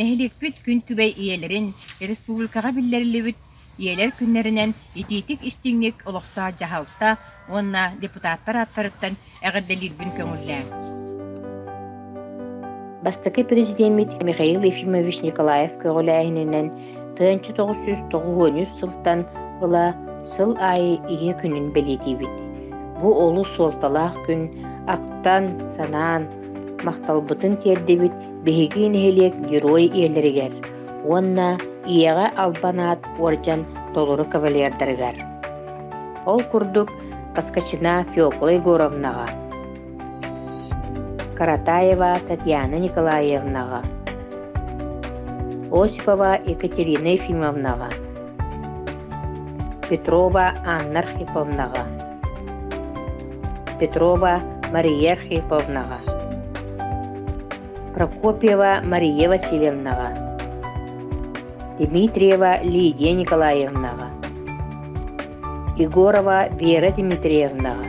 Нэһилиэкпит күн күбэй ийэлэрин республикаҕа биллэриллибит Ийэлэр күннэринэн итиитик-истиҥник олохтоох дьаһалта уонна депутаттар ааттарыттан эҕэрдэлиирбин көҥүллээҥ. Бастакы президеммит Михаил Ефимович Николаев көҕүлээһининэн 1993 сылтан ыла сыл аайы Ийэ күнүн бэлиэтиибит. Бу олус суолталаах күн ахтан, санаан, махталбытын тиэрдибит биһиги нэһилиэк герой ийэлэригэр уонна Ийэҕэ албан аат уордьан толору кавалердарыгар. Ол курдук Поскачина Фекла Егоровнаҕа, Каратаева Татьяна Николаевнаҕа, Осипова Екатерина Ефимовнаҕа, Петрова Анна Архиповнаҕа, Петрова Мария Архиповнаҕа, Прокопьева Мария Васильевнаҕа, Дмитриева Лидия Николаевнаҕа, Егорова Вера Дмитриевнаҕа,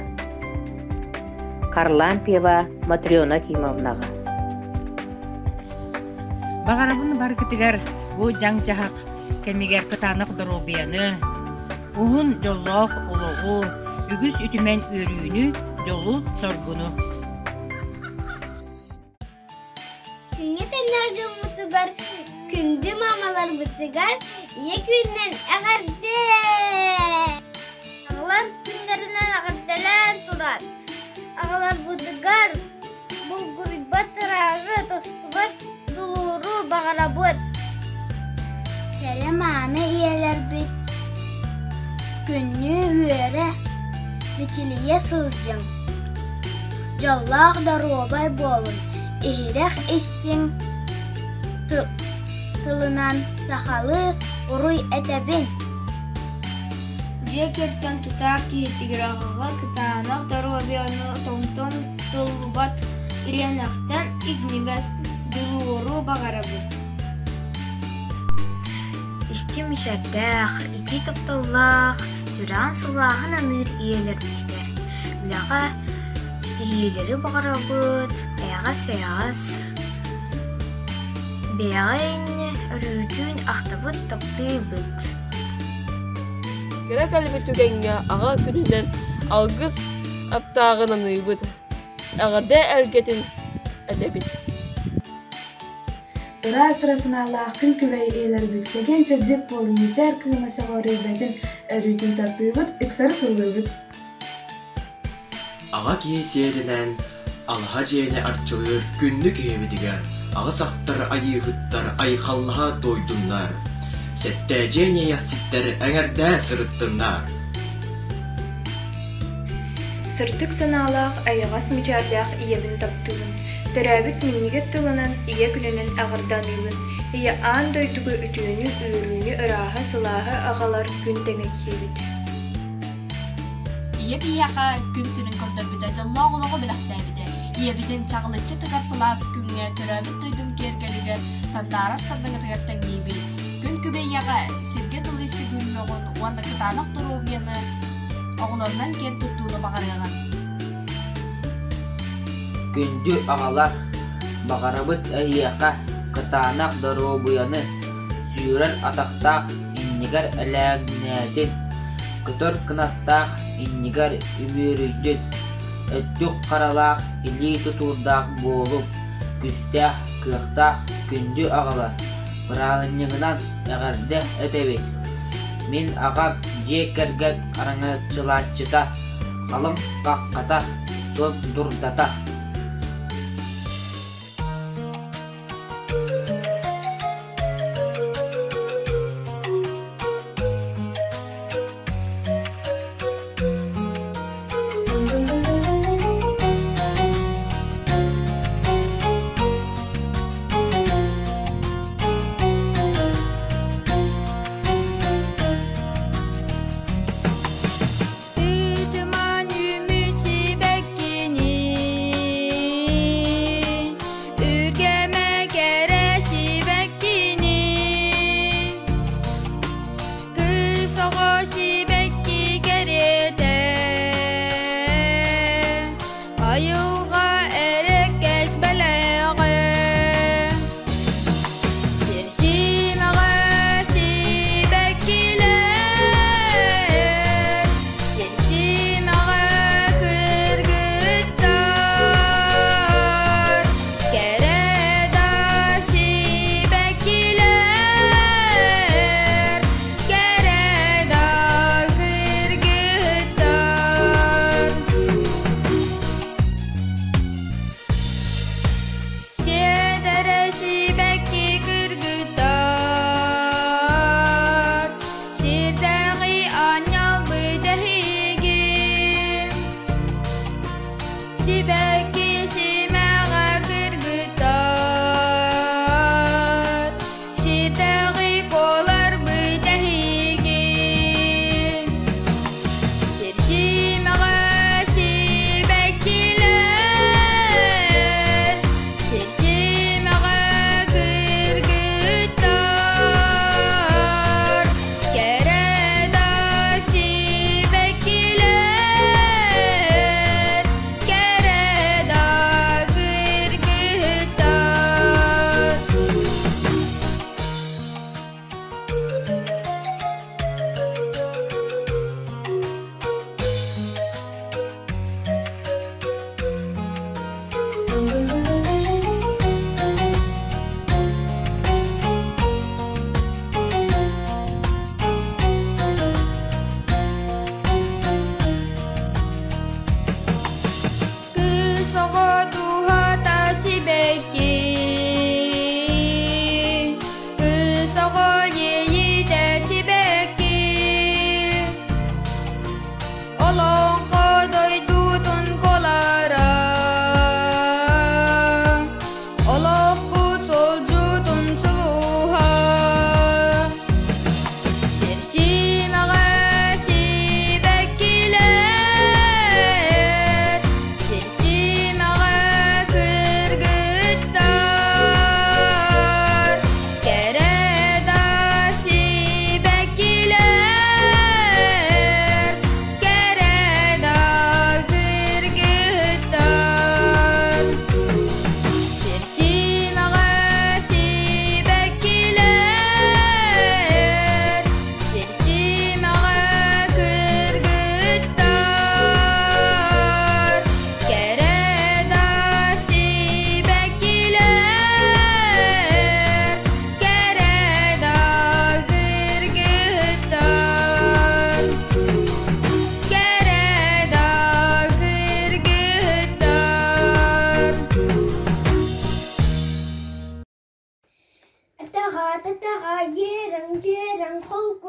Харлампьева Матрена Кимовнаҕа. Баҕарабын баргытыгар бу дьаҥ-дьаһах кэмигэр кытаанах доруобуйаны, уһун дьоллоох олоҕу, үгүс үтүмэн үөрүүнү, дьолу-соргуну. Күҥҥэ тэҥнээх дьоммутугар, күндү маамаларбытыгар Ийэ күнүнэн эҕэрдэ! Аҕалар күннэринэн эҕэрдэлээн туран, аҕаларбытыгар булгуруйбат ырааҕы, тостубат дьулууру баҕарабыт. Кэрэ-мааны ийэлэрбит күннүү үөрэ, мичилийэ сылдьыҥ, дьоллоох доруобай буолун, иһирэх истиҥ тылынан сахалыы уруй этэбин. Дьиэ кэргэн тутаах киһитигэр аҕаҕа кытаанах доруобуйаны тоҥтон толлубат, ириэнэхтэн иҥнибэт дьулууру баҕарабын. Истиҥ мичээрдээх, итии тапталлаах, сүрэҕин сылааһын аныыр ийэлэрбитигэр үлэҕэ ситиһиилэри баҕарабыт, эйэҕэс-эйэҕэс, бэйэҕэ инни өрүүтүн ахтабыт, таптыыбыт. Кэрэ кэлбит түгэҥҥэ аҕа күнүнэн алгыс аптааҕын аныыбыт, эҕэрдэ элгэтин этэбит. Ыраас ыра санаалаах күн күбэй ийэлэрбит чэгиэн-чэбдик буолун мичээр кыыма сөҕүрүйбэтин өрүүтүн тартыыбыт, ыксары сыллыыбыт. Аҕа киһи сиэринэн алаһа дьиэни арчылыыр күндү киһибитигэр аҕыс ахтар айыыһыттар айхаллаһа туойдуннар, сэттээдьиэн иэйэхситтэр эҥэрдээ сырыттыннар. Сырдык санаалаах, айаҕас мичээрдээх ийэбин таптыыбын. Төрөөбүт минньигэс тылынан ийэ күнүнэн эҕэрдэлиибин. Ийэ аан дойдуга үтүөнү, үөрүүнү, ырааһы, сылааһы аҕалар күн тэҥэ киһибит. Ийэ биһиэхэ күн сирин көрдөрбүтэ, дьоллоох олоҕу бэлэхтээбитэ. Ийэбитин чаҕылыччы тыгар сылаас күҥҥэ төрөөбүт дойдум киэргэлигэр, сандаарар сардаҥатыгар тэҥниибин. Күн күбэй ийэҕэ сиргэ тылы сүгүрүйүөҕүн уонна кытаанах доруобуйаны оҕолорунан киэн туттууну баҕарыаҕын. Күндү аҕалар, баҕарабыт эһиэхэ кытаанах доруобуйаны, сүүрэр атахтаах иннигэр элэҥнээтин, көтөр кынаттаах иннигэр үмүөрүйдүн, өттүк харалаах илии тутуурдаах буолуҥ, күстээх, кыахтаах күндү аҕалар, бырааһынньыгынан эҕэрдэ этэбит. Мин аҕам дьиэ кэргэн араҥаччылааччыта, халыҥ хаххата, суон дурдата. Тыытыман үүммүт сибэккини.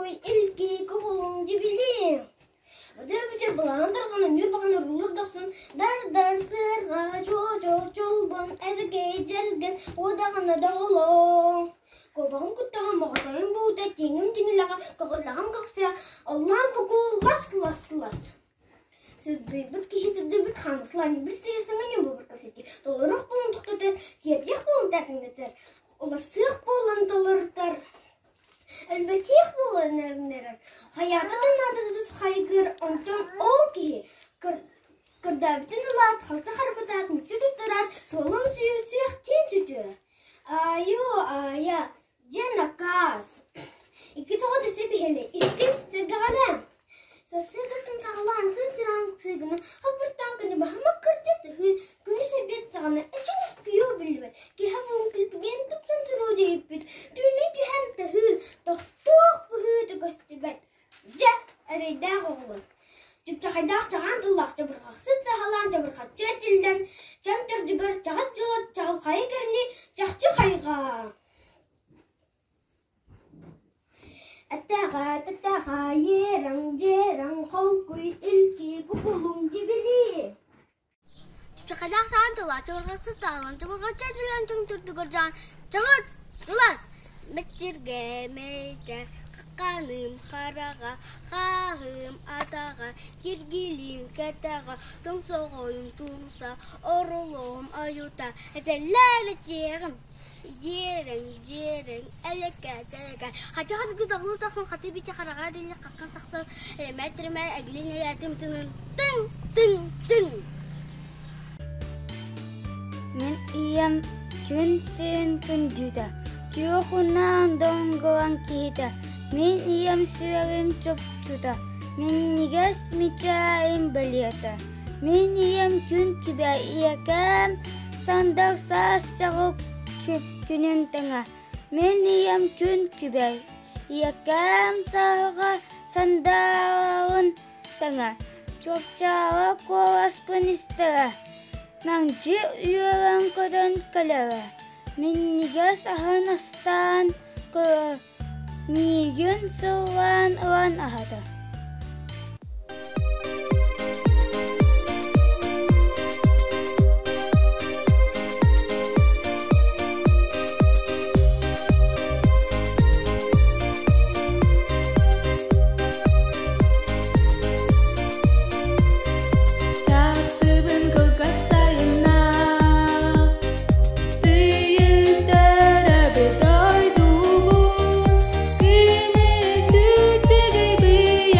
Холкуй илги кубулуҥ дьибили. Өтө-бүтэ былаан дарҕана ньүр-баҕана уруулур дохсун дар-дар сыарҕа чуо-чуо чолбон эргэй дьэргэн уодаҕына доҕолоҥ. Куобаҕым куттаҕым моҕотойум буута тииҥим тиҥилэҕэ көҕүлэҕим көхсө оллоон букул лас-лас-лас. Сырдыйбыт киһи сырдыйбыт хаамыслаан бір сири саҥа ньуобабар кэпсэтии толоруох буолан тохтотор, тиэрдиэх буолан тээтэҥнэтэр, уларсыах буолан толорутар, элбэтиэх буолан эрэннэрэр, хайаата да наадата хайгыыр, онтон ол киһи көрдөөбүтүн ылаат, халты харбатаат, мүччү туттараат, суолун сүрэхтиин сүтүө. Айуу, аайа, дьэ накаас. Икки тоҕо да сибиһэли, истиҥ, сэргэҕэлээҥ. Сарсыардаттан саҕалаан сын-сыраан сыыгына хаппыртаан күнү баһыма кырдьа тыһыы, күнү сэбиэт саҕана эчи уоскуйуо биллибэт, киһи булун килбигин тупсан туруо диэбиппит, түүнүн түһэн тыһыы, тохтуох быһыыта көстүбэт. Дьэ, эрэйдээх оҕолор, чыпчахайдаах чаҕаан тыллаах чабырҕахсыт саһалаан чабырҕаччы этиллэн, чэм төрдүгэр чаҕыт дьылат чаҕылхайы кэрни чахчы хайҕаа. Эттэҕэ тэттэҕэ иэрэҥ дьиэрэҥ холкуй илки кукулуҥ дьибили. Чыпчахайдаах саҕан тыла чабырҕахсыт таалан чабырҕаччы этиллэн чуҥ төрдүгэр дьаан чаҕыт ылан мэкчиргэ мэйдэ ханым хараҕа хааһым атаҕа киргилим кэтэҕэ тоҥсоҕойум тумса орулуом ойута этэллэр этиэҕим Дьиэрэҥ, дьиэрэҥ, элэккэ-тэлэкэ, хачы-хачы доҕолуу тахсан хаты бичи хараҕа эриллэ хаххан сахсан элэмээт-тирэмэ эгилин элээтим тыҥын тыҥ тыҥ тыҥ. Мин ийэм күн сирин күндүтэ, күөх унаан доҥгулан киһитэ, мин ийэм сүрэҕим чопчута, минньигэс мичээрим бэлиэтэ, мин ийэм күн күбэ ийэкээм Сандал саас чаҕыл күнүн тэҥэ, мин ийэм күн күбэй, ийэкээм саһаҕа сандалын тэҥэ, чуопчаала куоласпын истэрэ, мэлдьи үөрэн-көтөн кэлэрэ, минньигэс аһын астаан көрөр, миигин сыллаан ылан аһатар. Тахсыбын кылгас сайыннаах, тыйыс төрөбүт дойдубун, күнү сүтүгүй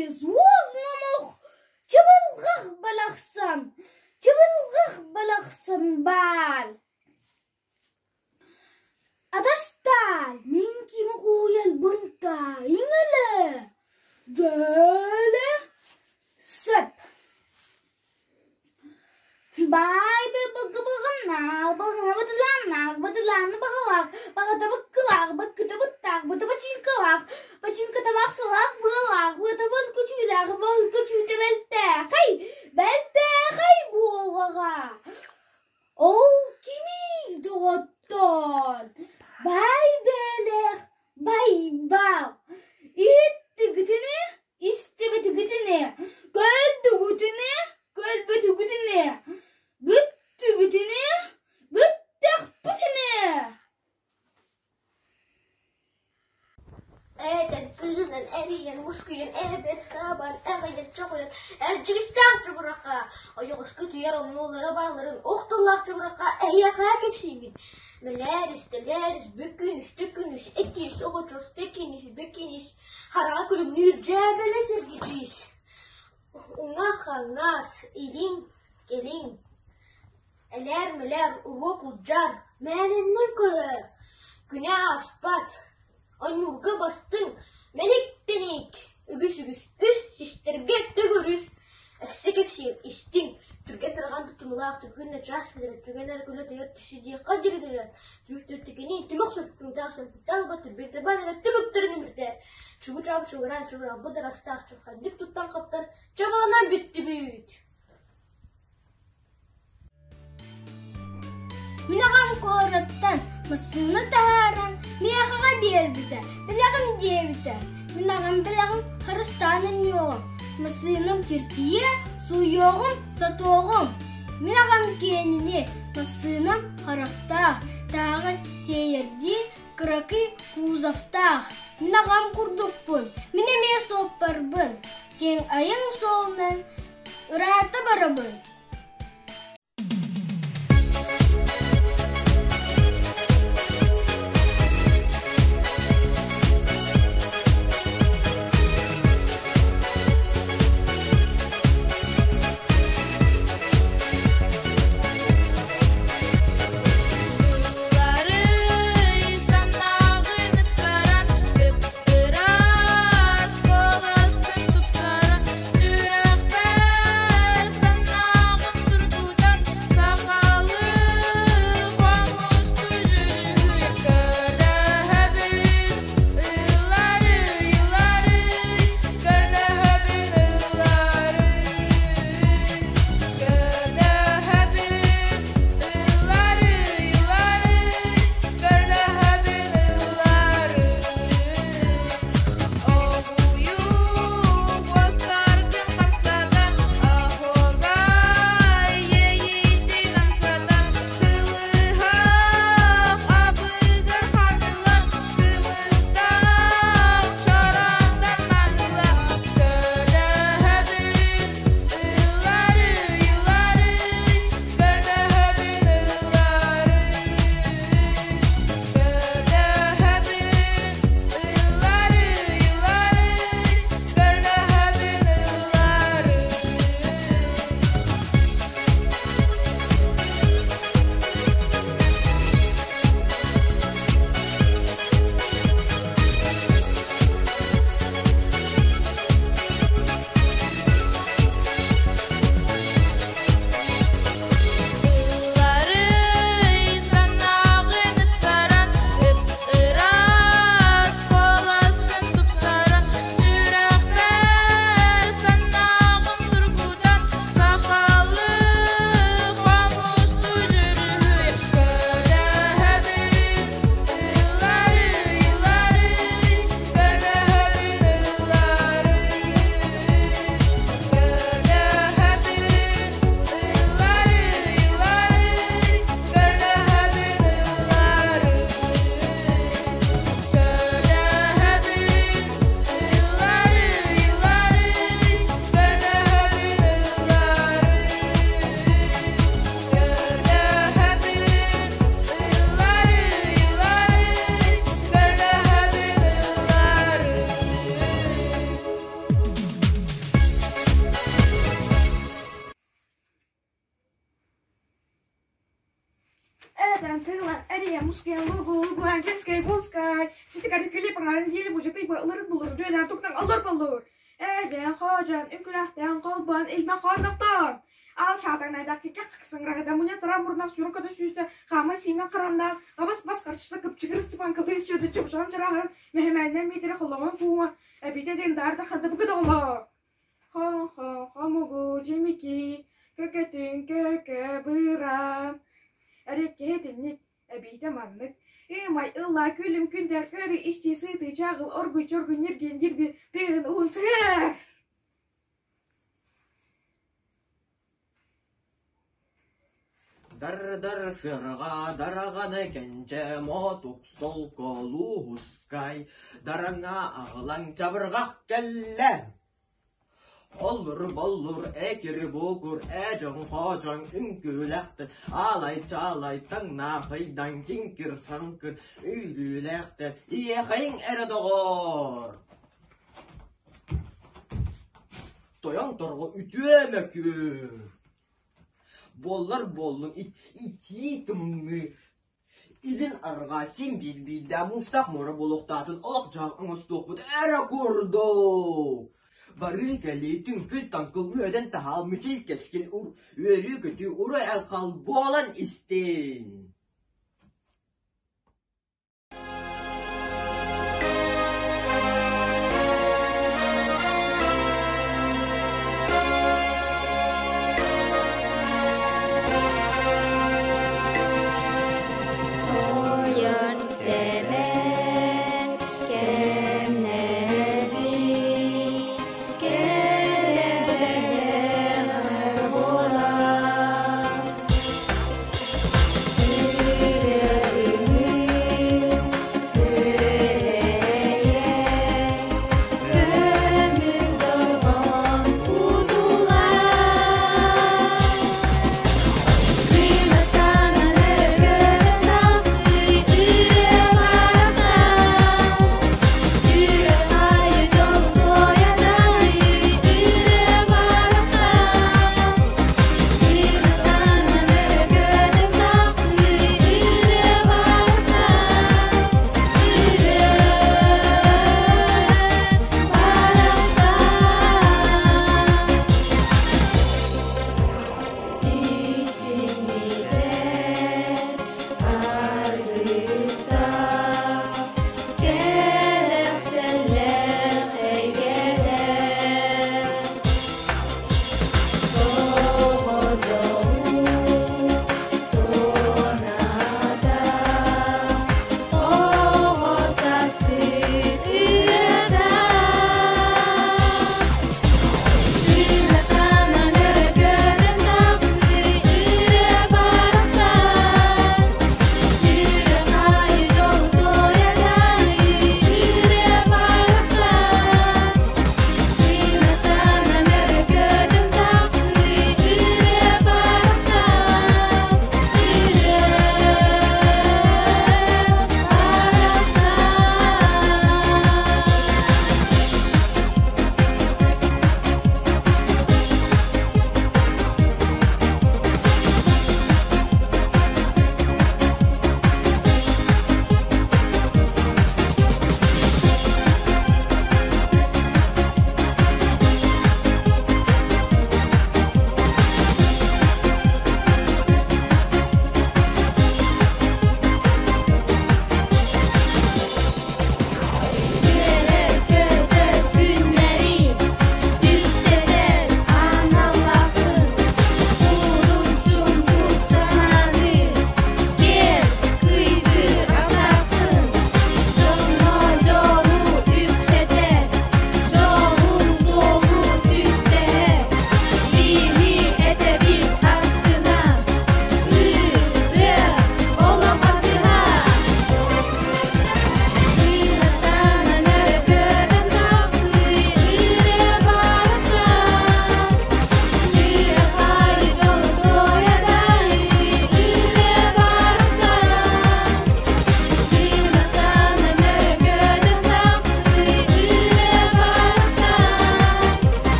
Илбис уос номох чыбылҕах балахсан, чыбылҕах балахсан баар. Атастаал, мин кими хууйалбын таайыҥ элэ, дьээлэ сөп. Баай быгыбыгыннаах, быгына быдылааннаах, быдылааны баҕалаах, баҕата быккылаах, быккыта быттаах, быта бачыыҥкалаах, бачыыҥката бахсылаах, быалаах, быата бөлкөчүүлээх, бөлкөчүүтэ бэлтээхэй, бэлтээхэй буоллаҕа. Ол кимий, доҕоттоор? Баай бээлээх Байбал, иһиттигитини, истибитигитини, көрдүгүтүнү, көрбүтүгүтүнү, бүттүгүтүнү, бүттэхпитини. Этэн, сыынан, эрийэн, мускуйан, эбэр, сабан, эҕийэн, чоҕуйан, эрдьигистээх чубураха, ойоҕоско утуйар омнуолара баалларын ох тыллаах чубураха эһиэхэ кэпсиибин. Мэлээрис, тэлээрис, бүкүнүс, төкүнүс, экиис, оҕочос, тэкинис, бэкинис, хараҕа күлүмнүүр дьээбэлэс эргичиис, уҥа-хаҥас, илин, кэлин, элээр-мэлээр, уруок улдьаар, мээнэннэн көрөөр, күнэ ааспат, Ойуурга бастыҥ, мэник-тэник, үгүс-үгүс үс систэргэ төгүрүс, өссө кэпсиэм истиҥ, түргэн-тарҕан туттунуулаах түргэн да чараас билэрэ, түргэн эрэ күлэ-тэйэр түсү диэххэ дириҥэр, түмүк-түттүкэни түмэх сүртүҥтээх сөргүттээх ыга түрбүн-түрбэн эрэ түбүктэрин үмүрүтэр, чугу-чаап чугураан чугуралбыт арастаах чурхайдык туттан-хаптан чабыланан бүттүбүт. Мин аҕам куораттан массыына таһааран миэхэҕэ биэрбитэ, бэлэҕим диэбитэ. Мин аҕам бэлэҕин харыстаан өнньүөҕүм, массыынам киртийиэ, сууйуоҕум, сотуоҕум. Мин аҕам киэнини массыынам харахтаах, тааҕы тиэйэрдии кыракый кузовтаах. Мин аҕам курдукпун, мин эмиэ суоппарбын, киэҥ айаҥ суолунан ыраата барабын. Ылларый санааҕын ыпсаран, ып-ыраас куоласкын тупсаран, сүрэхпэр санаа Кыылан, эрийэ, мускуйан, лугу, лугулаан, кэскэй, булскай, ситикарчы килип аҥаарын диэри бучатый былырыт булур, дүөлээн туктан оллур боллур. Эдьэн, хоодьон, үҥкүлэхтэн, холбон, илбэх хооннохтон. Ал шаатаҥнайдах киккэх сыҥыраҕыда мунньа тура мурунах сүүрүн көтө сүүстэ хаама сиимэ хараннаах абас бас харчыта кыпчыгыр Степан кылыы сүөдэ чопчоон чарааһын мэһэмээннэн миитэрэ холоҕун куума эбиитэ диэн даарда хардабыкы доҕолоо Хо-хо хомугу дьимики көкөтүн көкө быраан Эрэккиһэ итинник эбиитэ маннык Ыымай ыллаа күлүм күндэр көрү истии сыытыы чаҕыл оргуй чоргуй ньиргин ньирби тыын уһун сыһыар Дар-дар сыарҕа дараҕаны кэнчэ моотук солколууһускай дараҥа аҕылаҥ чабырҕах кэллэ Оллур-боллур экир-бугур ээдьэҥ-хоодьоҥ үҥкүүлэхтэр аалай-чаалай таҥнаахайдаҥ киҥкир-саҥкыр үөрүүлээхтэр иэхэйиҥ эрэ доҕоор Тойон торҕо үтүө мөкү Буоллар буоллун итии тымныы Илин арҕаа син биир биирдээх муустаах муора буолуохтаатын олох-дьаһах оҥостуохпут эрэ курдук. Барыы-кэлии түҥкүл-таҥкыл үөдэн-таһаал мичил-кэскил үөрүү-көтүү уруй-айхал буолан истин.